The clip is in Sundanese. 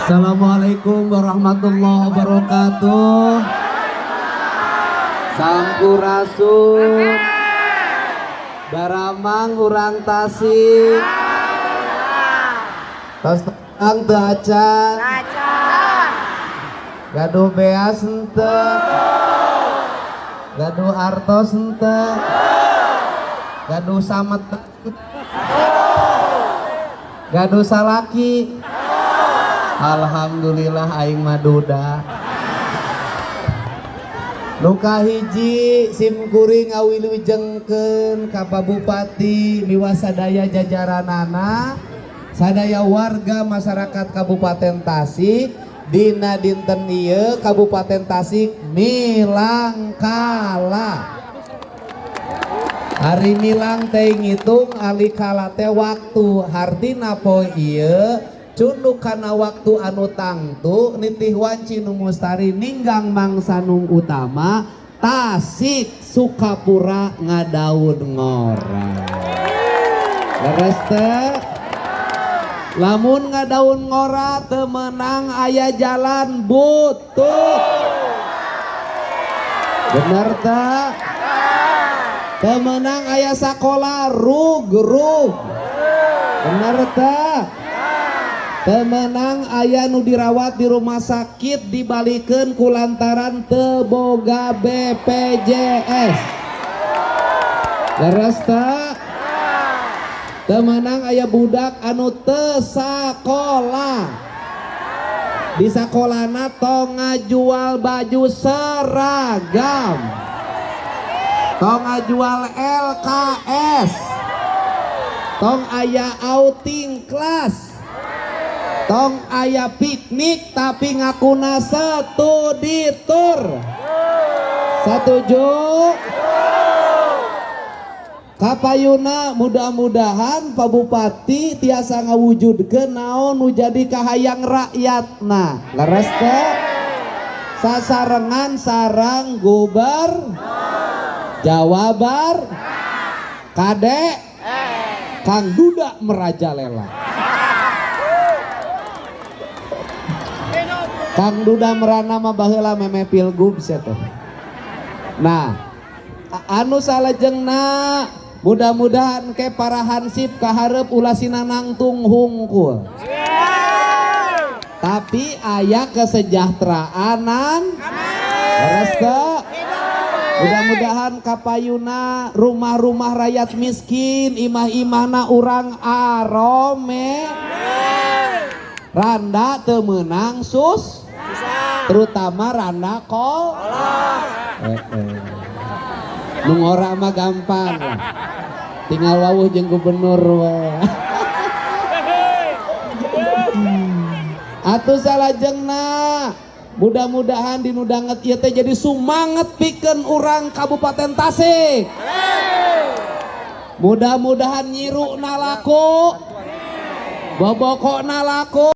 Assalamualaikum warahmatullahi wabarakatuh. Sampurasun. Daramang urang Tasik. Tos terang teu acan? Gaduh beas henteu? Gaduh artos henteu? Gaduh samet? Gaduh salaki? Alhamdulillah, aing mah duda. Nu kahiji, sim kuring ngawilujengkeun ka Pak Bupati miwah sadaya jajaranana, sadaya warga masyarakat Kabupaten Tasik. Dina dinten ieu Kabupaten Tasik milangkala. Ari milang teh ngitung, ari kala teh waktu. Hartina poe ieu cunduk kana waktu anu tangtu, nitih wanci nu mustari, ninggang mangsa nu utama, Tasik Sukapura ngadaun ngora. Leres teu? Lamun ngadaun ngora, teu meunang aya jalan butut, bener teu? Teu meunang aya sakola rug-rug, bener teu? Teu meunang aya nu dirawat di rumah sakit dibalikeun kulantaran teu boga BPJS, leres teu? Teu meunang aya budak anu teu sakola, di sakolana tong ngajual baju seragam, tong ngajual LKS, tong aya outing kelas, tong aya piknik tapi ngakuna studi tour. Setuju? Kapayuna mudah-mudahan Pak Bupati tiasa ngawujudkeun naon nu jadi kahayang rakyatna. Leres teu? Sasarengan sareng guber Jawa Bar Kade Kang Duda merajalela. Kang Duda merana mah baheula meme pilgub sia teh. Nah, anu salajengna, mudah-mudahan ke para hansip kaharep ulah sinanangtung hungkul. Tapi aya kesejahteraanana. Leres teu? Mudah-mudahan kapayuna rumah-rumah rakyat miskin, imah-imahna urang arome. Randa teu meunang sus, terutama randa kol. Nu ngora mah gampang lah. Tinggal wawuh jeung gubernur we. Atuh salajengna, mudah-mudahan dinu danget ieu teh jadi sumanget pikeun urang Kabupaten Tasik. Mudah-mudahan nyirukna laku, bobokona laku.